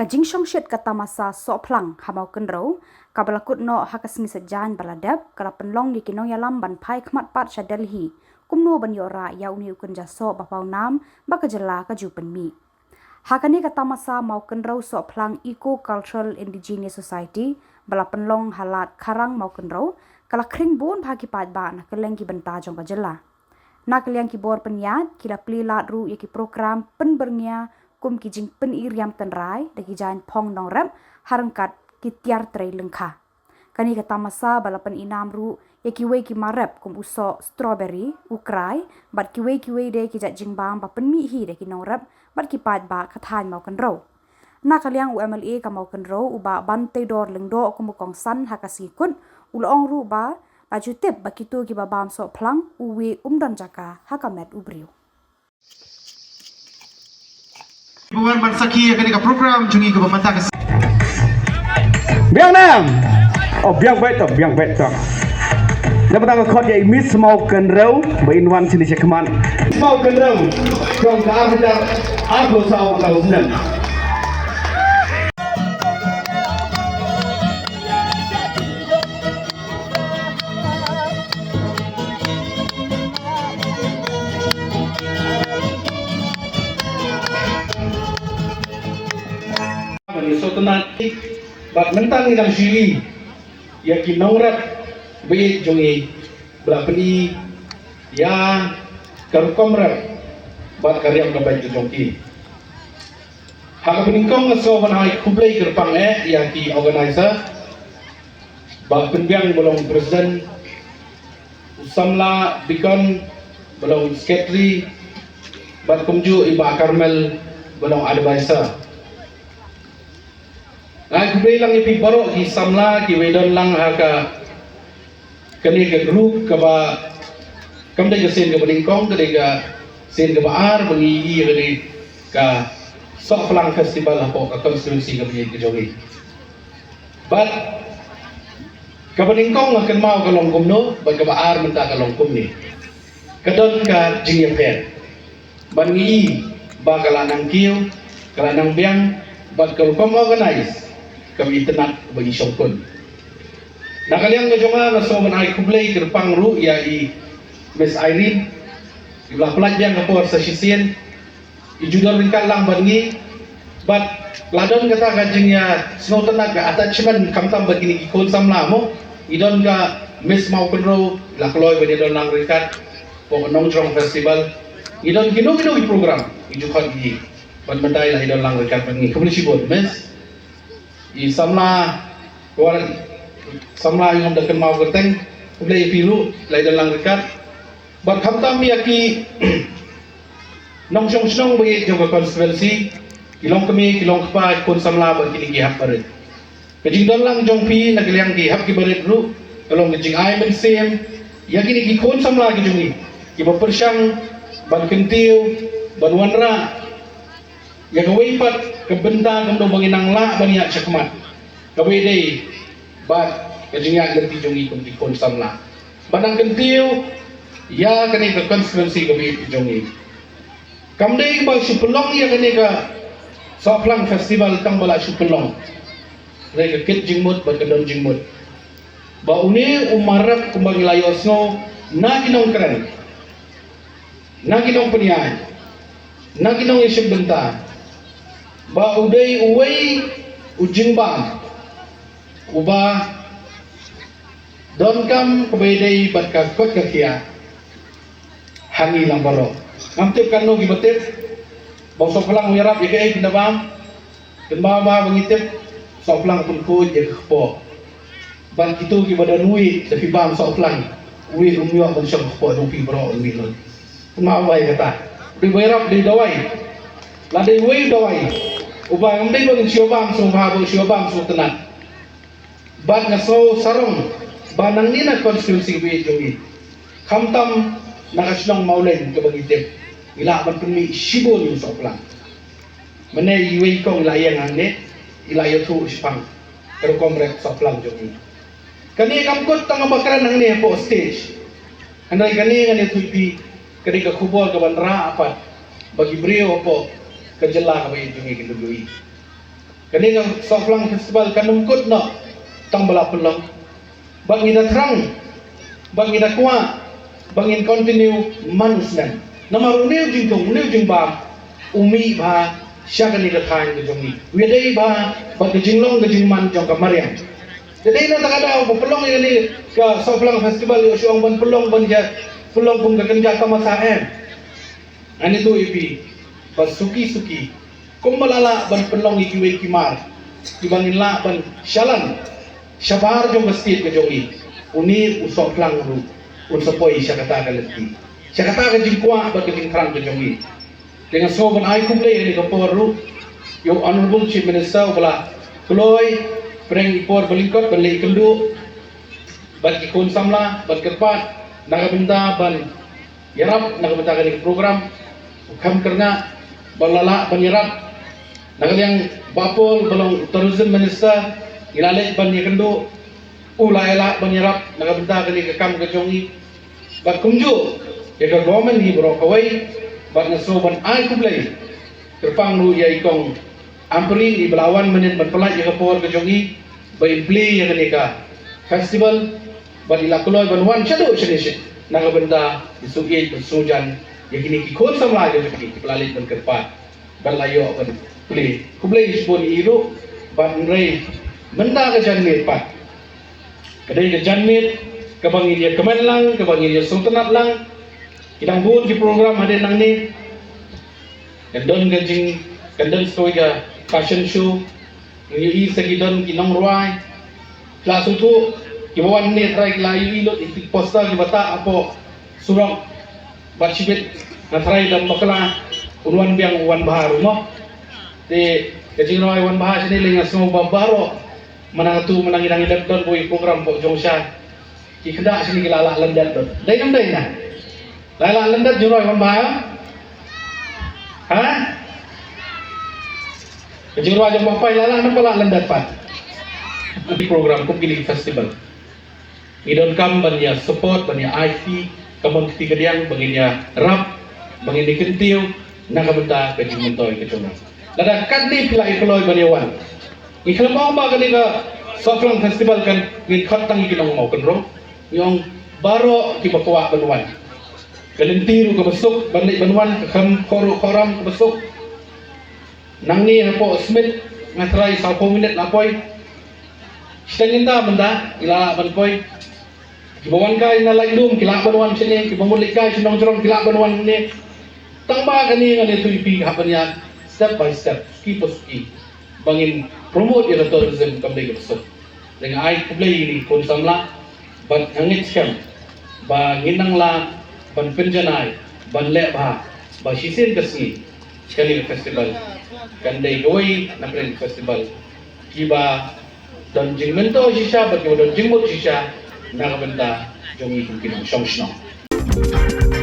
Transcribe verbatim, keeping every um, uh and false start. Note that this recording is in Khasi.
Jingshongshit ka tamasa Sohphlang ha Mawkynrew, kaba la kut noh ha ka sngi Saitjaiñ ba la dep, ka la pynlong ïa ki nongïalam ban phai khmat pat sha Delhi kumno ban ïoh rah ïa une u kynja soh ba paw nam ba ka jylla ka ju pynmih. Ha kane ka tamasa Mawkynrew Sohphlang Eco Cultural Indigenous Society ba la pynlong ha Lad Kharang Mawkynrew, ka la khring bun bha ki paidbah na kylleng ki bynta jong ka jylla. Na ka liang ki bor pynïaid, ki la plie lad ruh ïa ki program pynbyrngia kum ki jingpyni riam tynrai da ki jaiñ phong nongrep ha ryngkat ki tiar trei lyngkha. Kane ka tamasa ba la pyni nam ruh ïa kiwei ki marep kum u soh strawberry, u krai, bad kiwei kiwei de ki jait jingbam ba pynmih hi da ki nongrep bad ki paidbah ka thaiñ Mawkynrew. Na ka liang u M L A ka Mawkynrew, u Bah Banteidor Lyngdoh, kum u kongsan ha ka sngi kut, u la ong ruh ba la ju tip ba kito kiba bam sohphlang, uwei um don jaka ha ka met u briew. Wan ban sakhi ïa kane ka program jong ngi kaba mynta ka. Biang nam. Oh, biang beit to, biang beit to. Namar ka khot ïa i Miss Mawkynrew ba in wan shane shakhmat. Miss Mawkynrew jong ka ar hajar arphew saw ka snem. Bad ngi sngewtynnat bad mynta ngi dang shu ïohi ïa ki nongrep baieit jong ngi ba la pyni ïa ka rukom rep bad ka riam ka beit ka jong ki. Ha kaba nyngkong nga sngew ban ai khublei kyrpang eh ïa ki organizer, Bah Pynbiang ba long president, u samla Bikon ba long secretary, bad kumjuh i Bah Carmel ba long advisor. Nga ai khublei lang ïa phi baroh ki samla kiba don lang ha ka, kane ka group kaba kam dei ka sien kaba nyngkong, ka dei ka sien kaba ar ba ngi ïohi ïa kane ka Sohphlang Festival hapoh ka constituency kaba ïeit ka jong ngi. Bad kaba nyngkong nga kynmaw ka long kumno, bad kaba ar mynta ka long kumne. Ka don ka jingïapher. Bad ngi i ba ka la nang kiew, ka la nang biang, bad ka rukom organize kaba itynnat bad i shongkun. Na ka liang ka jong nga nga sngew ban ai khublei kyrpang ruh ïa i Miss Irene, iba la pynlait biang ka por sa shisien, i ju don ryngkat lang bad ngi, bad la don kata ka jingïasngewtynnat, ka attachment, khamtam bad kine ki khun samla mo. Ngi don ka Miss Mawkynrew, la kloi ban ïadon lang ryngkat hapoh ka Nongchrong Festival. Ngi don kino kino ki program, ngi ju khot ïa i. Bad mynta i la ïadon lang ryngkat bad ngi. Khublei shibun, Miss. I samla, ka wan samla i ngam da kynmaw kyrteng, khublei ïa phi ruh, la ïadon lang ryngkat. Bad khamtam ïa ki nongshong shnong baieit jong ka constituency, ki long kmie, ki long kpa, ki khun samla bad kine ki hep barit. Ka jingdon lang jong phi na ka liang ki hep ki barit ruh ka long ka jingai mynsiem ïa kine ki khun samla ki jong ngi, kiba pyrshang ban kyntiew, ban wanrah ïa kawei pat ka bynta kumno ba ngin nang lah ban ïaid shakhmat. Kaba ïadei bad ka jingïaid lynti jong ngi kum ki khun samla, ban nang kyntiew ïa kane ka constituency kaba ïeit jong ngi. Kam dei ba shu pynlong ïa kane ka Sohphlang Festival tang ba la shu pynlong. Hynrei ka kit jingmut bad ka don jingmut ba une u marep kumba ngi la ïohsngew na ki nongkren, na ki nongpynïaid, na ki nongïashim bynta, ba u dei uwei u jingbam uba donkam kaba ïadei bad ka kot ka khiah ha ngi lang baroh. Ngam tip katno kiba tip ba u Sohphlang u ïarap ïa kaei, phin da bam. Kynmaw ba, ba ngi tip, Sohphlang u pynkhuid ïa ka kpoh. Bad kito kiba don uwei, da phi bam Sohphlang, uwei um ïoh ban shong ha ka kpoh jong phi baroh, uwei lut. Kynmaw ba ïa kata. Dei ba ïarap, dei dawai. La dei uwei u dawai uba ngam dei ba ngin shu bam sngewbha, ba ngin shu bam sngewtynnat. Bad nga sngew sarong ba nangne na constituency kaba ïeit jong ngi, khamtam na ka shnong Mawleng kaba ngi tip, ngi lah ban pynmih shibun ïa u Sohphlang. Mynne iwei i kong i la ïeng hangne, i la ïathuh shaphang ka rukom rep Sohphlang jong ngi. Kane kam kut tang ba kren hangne hapoh stage. Hynrei kane ngan ïathuh ïa phi, ka dei ka khubor kaban rah pat ba ki briew hapoh ka jylla kaba ïeit jong ngi kin ïohi. Kane ka Sohphlang Festival kan ym kut noh tang ba la pynlong. Bad ngi da thrang, bad ngi da kwah ba ngin continue man u snem. Namar une u jingthung, une u jingbam u mih bha sha kane ka thaiñ ka jong ngi. U ïadei bha bad ka jinglong ka jingman jong ka mariang. Te dei na kata ka daw ba pynlong ïa kane ka Sohphlang Festival, ïoh shu ong ban pynlong, ban ïa pynlong kum ka kynja tamasa, em. Ngan ïathuh ïa phi ba suki suki, kumba la lah ban pynlong ïa kiwei ki mar kiba ngin lah ban shalan shabar jong ka state ka jong ngi, une u Sohphlang ruh un sa poi sha kata ka lynti, sha kata ka jingkwah bad ka jingthrang ka jong ngi. Te nga sngew ban ai khublei ha kane ka por ruh ïa u Honorable Chief Minister uba la kloi pyrshang i por ba lyngkot ban leit kynduh bad ki khun samla, bad kyrpad na ka bynta ban ïarap na ka bynta kane ka program. U kham kyrngah ba la lah ban ïarap na ka liang Bah Paul ba long Tourism Minister, ngi la leit ban ïakynduh, u la ïa lah ban ïarap na ka bynta kane ka kam ka jong ngi. Bad kumjuh ïa ka government hi baroh kawei, bad nga sngew ban ai khublei kyrpang ruh ïa i kong Ampareen iba la wan mynnin ban pynlait ïa ka por ka jong i ba in plie ïa kane ka festival, bad i la kloi ban wan shaduh shane sha na ka bynta i shu ïeit ban shu jan ïa kine ki khun samla ka jong i kiba la leit ban kyrpad bad la ïoh ban plie. Khublei shibun ïa i ruh. Bad hynrei mynta ka janmiet pat ka dei ka janmiet kaba ngin ïa kmen lang, kaba ngin ïa sngewtynnat lang. Ki dang bun ki program hadien nangne. Kan don ka jing, kan don sa kawei ka fashion show. Ngi ïohi sa ki don ki nongrwai. Ki la sngewthuh kiba wan hangne, trai ki la ïohi lut ïa ki poster kiba tah hapoh surok. Bad shibit nga trai da bakla un wan biang u Wanbha ruh mo. Te ka jingrwai Wanbha shane lei nga sngew ba baroh mynta tu mynta ngi dang ïaleh don kawei program hapoh Jongsha. Ki khynnah shane ki la lah lyndet don. Dei ne ym dei na? La lah lyndet jingrwai Wanbha? Ha? Ka jingrwai jong Bah Pai la lah ne ym lah lyndet pat? Ki program kum kine ki festival ngi donkam ban ïa support, ban ïa ai kti, ka mon kti kadiang, ba ngin ïarap, ba ngin ïa kyntiew na ka bynta ka jingmyntoi ka jong ngi. Lada katne phi la ïa kloi ban ïa wan, ngi khlem ong ba kane ka Sohphlang Festival kan ngin khot tang ïa ki nongmawkynroh. Ngi ong baroh kiba kwah ban wan. Ka lynti ruh kaba suk ban leit ban wan, ka kham khohruh khohram kaba suk. Nangne hapoh Smit nga trai sawphew minit la poi. Shiteng ynda mynda ngi la lah ban poi. Kiba wan kai na Laitlum ki lah ban wan shane, kiba mut leit kai sha Nongjrong ki lah ban wan hangne. Tang ba kane ngan ïathuh ïa phi hap ban ïa step by step, suki pa suki, ba ngin promote ïa ka tourism kam dei kaba suk. Te nga ai khublei ïa ki khun samla bad nga ngeit skhem ba ngin nang lah ban pynjanai, ban leh bha, ba shisien ka sngi kane ka festival kan dei kawei na pdeng festival kiba don jingmyntoi shisha bad kiba don jingmut shisha na ka bynta jong ngi kum ki nongshong shnong.